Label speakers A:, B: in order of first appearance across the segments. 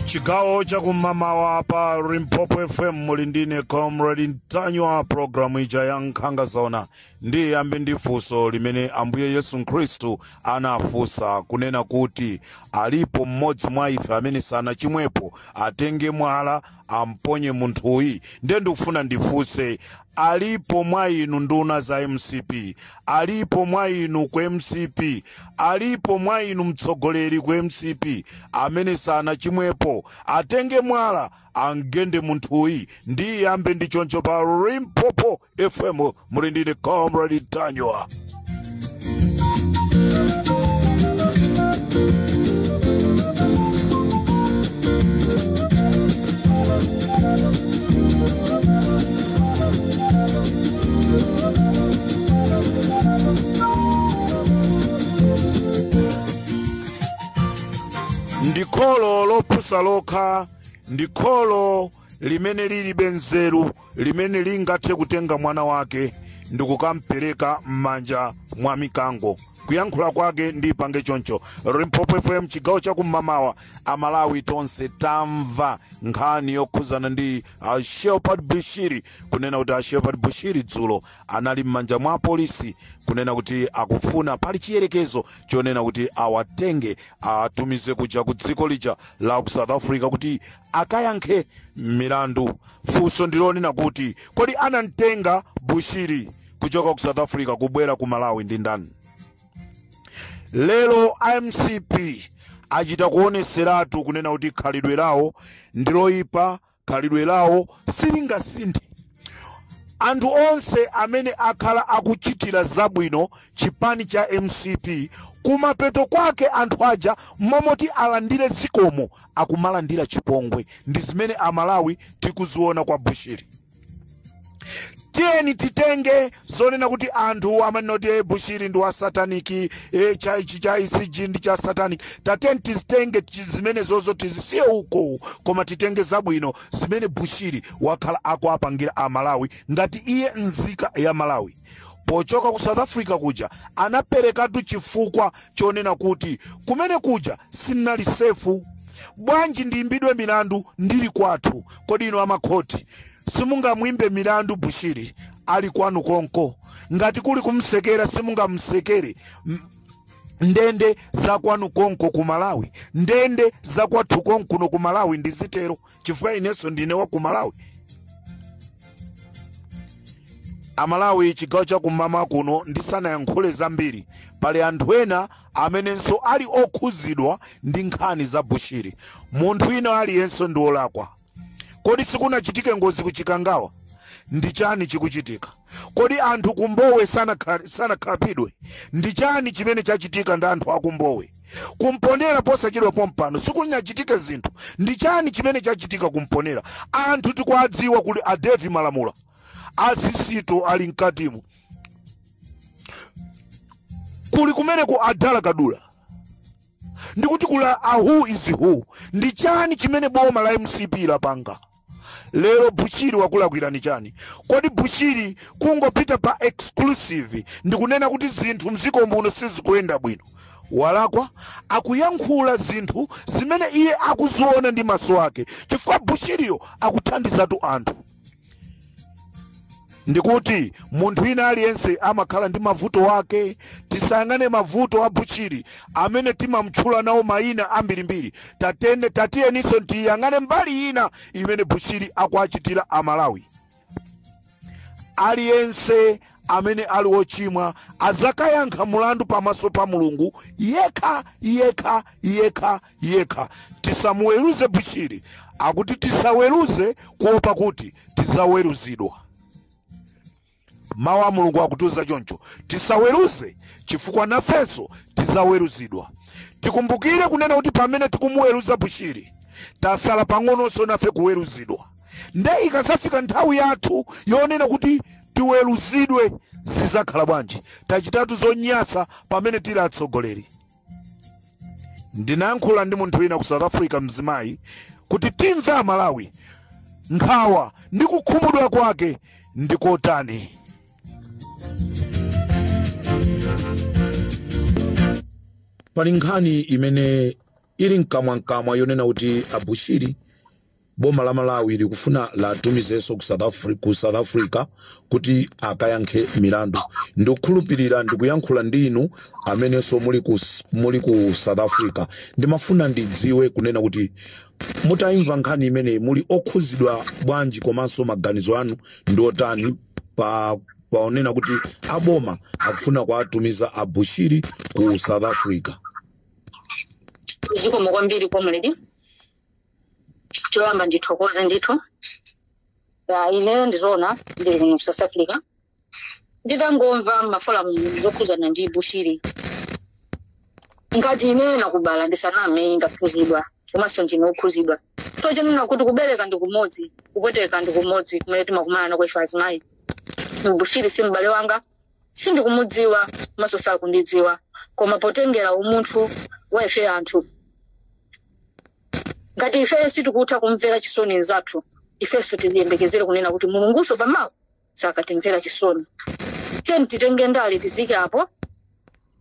A: Chigawo chakumamawa pa Limpopo FM, muli ndine Comrade Ntanyiwa, programu ija ya Nkhanga Zaona. Ndiyambe ndi funso limene Ambuye Yesu Khristu anafunsa kunena kuti alipo mmodzi mwa ife amene sanachimwepo, atenge mwala amponye munthuyi. Ndiye ndikufuna ndifunse, alipo mwa inu nduna za MCP, alipo mwa inu ku MCP, alipo mwa inu mtsogoleri ku MCP amene sanachimwepo, atenge mwala angende munthuyi? Ndiyambe ndi choncho pa Limpopo FM, muli ndine Comrade Ntanyiwa. Ndi kholo lopusa lokha, ndi kholo limene lilibe nzeru limene lingathe kutenga mwana wake ndikukampereka m'manja mwa mikango. Kuyankhula kwake ndipange choncho. Limpopo FM, chigawo chakumamawa. Amalawi tonse tamva nkhani yokhuzana ndi Shepherd Bushiri, kunena kuti Shepherd Bushiri dzulo anali m'manja mwa polisi, kunena kuti akufuna, pali chiyerekezo chonena kuti awatenge atumize kuja ku dziko lija la ku South Africa kuti akayankhe milandu. Funso ndilonena kuti kodi anamtenga Bushiri kuchoka ku South Africa kubwera ku Malawi ndi ndani? Lero MCP achita kuoneseratu kunena kuti khalidwe lawo ndiloyipa, khalidwe lawo silingasinthe. Anthu onse amene akhala akuchitira zabwino chipani cha MCP, kumapeto kwake anthu aja momoti alandire zikomo akumalandira chipongwe. Ndi zimene Amalawi tikuziona kwa Bushiri. Tiyeni titenge zonena kuti anthu amanena kuti Bushiri ndi wa satanic, cha ichi cha ECG ndi cha satanic. Tatiyeni tizitenge zimene zozo tizisiye uko, koma titenge zabwino zimene Bushiri wakhala akuapangira Amalawi ngati iye nzika ya Malawi. Pochoka ku South Africa kuja anaperekatu chifukwa chonena kuti kumene kuja sinali safe, bwanji ndiyimbidwe milandu ndili kwathu? Kodi inu amakhoti simungamwimbe milandu Bushiri ali kwanu konko? Ngati kuli kumsekera, simungamsekere ndende za kwanu konko ku Malawi? Ndende za kwathu konkuno ku Malawi ndizitero, chifukwa inenso ndine wa ku Malawi. Amalawi, chigawo chakumama kuno, ndisanayankhule zambiri, pali anthu ena amenenso ali okhuzidwa ndi nkhani za Bushiri. Munthu ina aliyenso ndi wolakwa. Kodi sikunachitike ngozi kuchikangawa? Ndi chani chikuchitika? Kodi anthu kumbowe sanakhapidwe? Ndi chani chimene chachitika ndi anthu akumbowe? Kumponera posachedwa pompano sikunachitike zinthu? Ndi chani chimene chachitika kumponera? Anthu tikuadziwa, kuli adevi Malamula, asisito ali mkatimu, kuli kumene ku Adala Kadula, ndikuti kula a who is who. Ndi chani chimene boma la MCP lapanga lero? Bushiri wakulakwirani chani? Kodi Bushiri kungopita pa exclusive ndikunena kuti zinthu mdziko muno sizikuyenda bwino, walakwa? Akuyankhula zinthu zimene iye akuziona ndi maso ake, chifukwa Bushiriyo akuthandizatu anthu. Ndikuti munthu wina aliyense amakhala ndi mavuto ake. Tisayang'ane mavuto a Bushiri amene timamtchula nawo mayina ambirimbiri. Tatene tatiyeninso tiyang'ane mbali ina imene Bushiri akuachitira Amalawi. Aliyense amene ali wochimwa azakayankha mulandu pamaso pa Mulungu yekha yekha yekha yekha. Tisamuweruze Bushiri. Akuti tisaweruze kuopa kuti tizaweruzidwa. Mawu a Mulungu akutiuza choncho, tisaweruze chifukwa nafenso tizaweruzidwa. Tikumbukire kunena kuti pamene tikumuweruza Bushiri, tasala pang'ononso nafe kuweruzidwa. Nde ikasafika nthawi yathu yonena kuti tiweruzidwe, zizakhala bwanji? Tachitatu zonyasa pamene tili atsogoleri. Ndinayankhula ndi munthu wina ku South Africa, mzimayi, kuti timve Amalawi nkhawa ndi kukhumudwa kwake ndikotani. Pali nkhani imene ili mkamwamkamwa yonena kuti a Bushiri boma la Malawi likufuna latumizenso ku South Africa kuti akayankhe milandu. Ndikukhulupirira ndikuyankhula ndi inu amenenso muli ku South Africa. Ndimafuna ndidziwe kunena kuti mutayimva nkhani imeneyi muli okhuzidwa bwanji, komanso maganizo anu ndi otani paonena kuti aboma akufuna kuwatumiza a Bushiri ku South Africa?
B: Zikomo kwambiri, comrade. Choyamba ndithokoze ndithu. Ya, ineyo ndizona ndili kuno ku South Africa. Nditangomva ma forum zokhuzana ndi Bushiri, ngati ineyo nakubala, ndisaname, ndakhuzidwa komanso ndine okhuzidwa. So chenena kuti kubereka ndi kumodzi, kupweteka ndi kumodzi kumene timakumana nako ife azimayi. Bushiri si m'bale wanga, sindikumudziwa komanso sakundidziwa, koma potengera umunthu wa ife anthu, ngati ife sitikutha kumvera chisoni nzathu, ifenso tiyembekezere kunena kuti Mulunguso pamawa sakatimvera chisoni. Tiyeni titenge ndale tizike apo,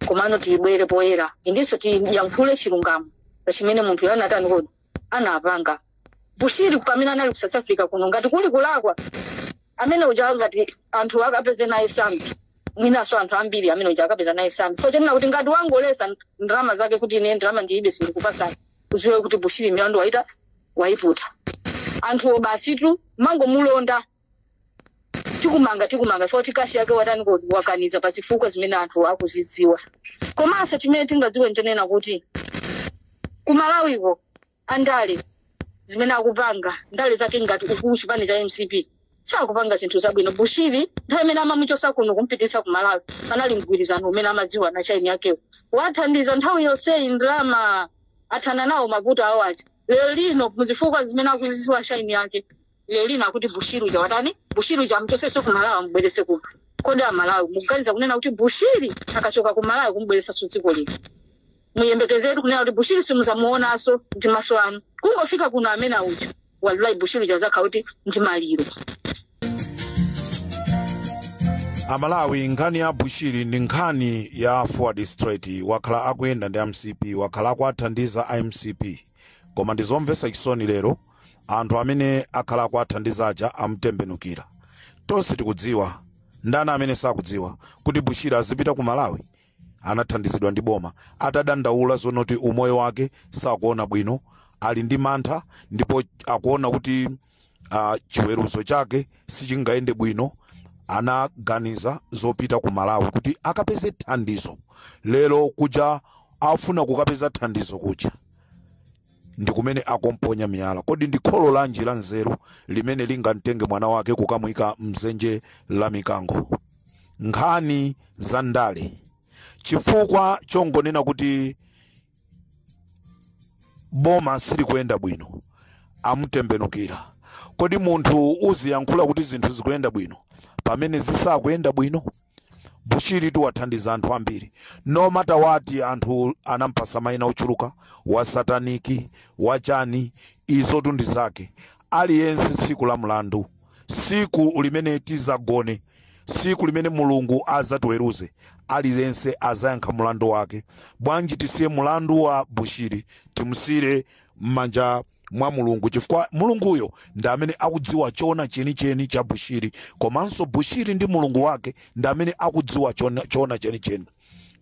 B: komano tibwere poyera, indinso tiyankhule chilungamo pachimene munthu anatani kodi anapanga. Bushiri pamene anali ku South Africa kuno, ngati kuli kulakwa, amene uja ngati anthu akapeze naye sambi, mwinaso anthu ambiri amene uja akapeza naye sambi. So chanena kuti ngati wangolesa ndalama zake kuti ine ndalama ndilibe, sindikupasani, uziwe kuti Bushiri milandu waita waiputa. Anthuwo basitu mangomulonda, tikumanga, tikumanga, so cash yake watani kodi wakaniza pazifukwa zimene anthu akuzidziwa. Komanso chimene tingadziwe ntenena kuti kumalawiko andale zimene akupanga, ndale zake ngati uku chipani cha MCP sakupanga zinthu zabwino. Bushiri nthawi imene amamuchosa kuno kumpitisa ku Malawi, panali mgwirizano umene amadziwa na chaini yakewo, wathandiza nthawi yonseyi ndalama, athana nawo mavuto awo aja. Lero lino muzifukwa zimene akuzidziwa chaini yake, lero lino akuti Bushiri uja watani, Bushiri uja amuchosenso ku Malawi amubwerese kuno. Kodi Amalawi mukuganiza kunena kuti Bushiri akachoka ku Malawi kumubweresanso dziko lino, muyembekezere kunena kuti Bushiri simuzamuonanso ndi maso anu. Kungofika kuno amene auja, wallahi, Bushiri uja zakha kuti ndi maliro.
A: Amalawi, nkhani ya Bushiri ndi nkhani ya forward straight. Wakhala akuyenda ndi MCP, wakhala akuathandiza MCP, koma ndizomvetsa chisoni, lero anthu amene akhala akuathandiza aja amutembenukira. Tonse tikudziwa, ndani amene sakudziwa kuti Bushiri azipita ku Malawi anathandizidwa ndi boma atadandaula zonoti umoyo wake sakuona bwino, ali ndi mantha, ndipo akuona kuti chiweruzo chake sichingayende bwino. Anaganiza zopita ku Malawi kuti akapeze thandizo. Lero kuja afuna kukapeza thandizo kuja ndi kumene akomponya miyala. Kodi ndi kholo lanji la nzeru limene lingamtenge mwana wake kukamuyika mzenje la mikango? Nkhani za ndale, chifukwa chongonena kuti boma silikuyenda bwino, amutembenukira. Kodi munthu uziyankhula kuti zinthu zikuyenda bwino pamene zisakuyenda bwino? Bushiri tiwathandiza anthu ambiri, no matter what. Anthu anampasa mayina ochuluka, wa satanic, wachani, izotu ndi zake. Aliyense tsiku la mlandu, siku limene tizagone, siku limene Mulungu azatiweruze, aliyense azayankha mulandu wake. Bwanji tisiye mulandu wa Bushiri, timusire m'manja mwa Mulungu, chifukwa Mulunguyo ndi amene akudziwa chona chenicheni cha Bushiri, komanso Bushiri ndi Mulungu wake ndi amene akudziwa chona chenicheni.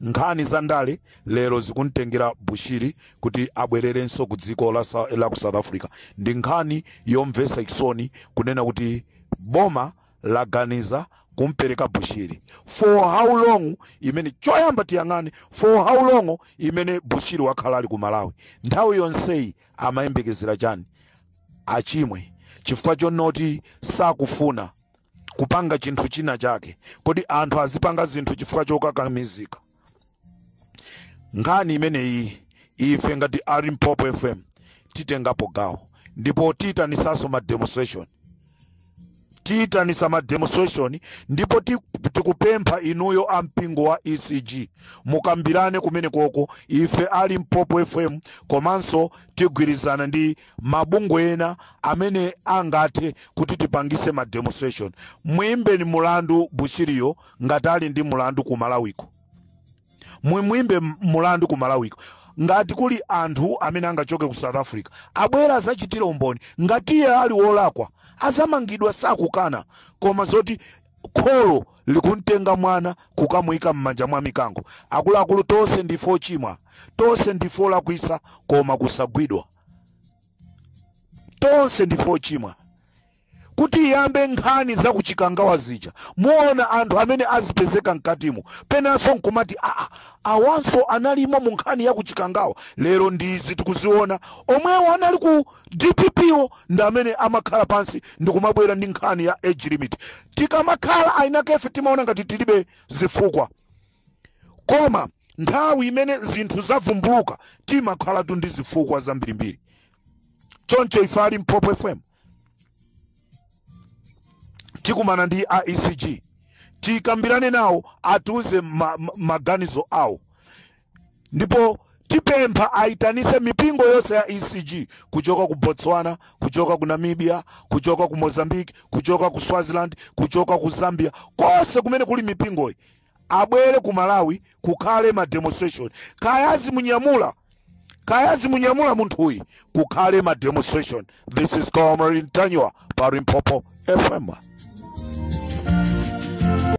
A: Nkhani za ndale lero zikumtengera Bushiri kuti abwererenso ku dziko la ku South Africa. Ndi nkhani yomvetsa chisoni kunena kuti boma laganiza kumpereka Bushiri. For how long imene, choyamba tiyang'ane for how long imene Bushiri wakhala ali ku Malawi. Nthawi yonseyi amayembekezera chani? Achimwe chifukwa chonoti sakufuna kupanga chinthu china chake. Kodi anthu azipanga zinthu chifukwa chokakamizika? Nkhani imeneyi ife ngati a Limpopo FM titengapo gawo, ndipo tiyitanisanso ma demonstration, tiyitanisa ma demonstration. Ndipo tikupempha inuyo ampingo wa ECG mukambirane kumene koko. Ife a Limpopo FM komanso tigwirizana ndi mabungwe ena amene angathe kuti tipangise ma demonstration. Muimbeni mulandu Bushiriyo ngati ali ndi mulandu ku Malawiko, muimbe mulandu ku Malawiko. Ngati kuli anthu amene angachoke ku South Africa, abwera azachitira umboni. Ngati iye ali wolakwa, azamangidwa, sakukana. Koma zoti kholo likumtenga mwana kukamuyika m'manja mwa mikango, akuluakulu, tonse ndife ochimwa, tonse ndife olakwisa, koma kusagwidwa. Tonse ndife ochimwa. Kuti iyambe nkhani za kuchikangawa zija, muona anthu amene azipezeka mkatimo, penanso nkumati, "Aa, awanso analimo mu nkhani ya kuchikangawa." Lero ndizi tikuziona, omwewo anali ku DPP wo ndi amene amakhala pansi ndikumabwera ndi nkhani ya age limit. Tikamakhala ainakefe timaona ngati tilibe zifukwa, koma nthawi imene zinthu zavumbuluka timakhalatu ndi zifukwa zambirimbiri. Choncho ife ali Limpopo FM tikumana ndi a ECG, tikambirane nawo, atiuze maganizo awo, ndipo tipempha ayitanise mipingo yonse ya ECG kuchoka ku Botswana, kuchoka ku Namibia, kuchoka ku Mozambique, kuchoka ku Swaziland, kuchoka ku Zambia, konse kumene kuli mipingoyi, abwere ku Malawi kukhale ma demonstration. Kaya zimunyamula, kaya zimunyamula munthuyi, kukhale ma demonstration. This is Comrade Ntanyiwa pa Limpopo FM.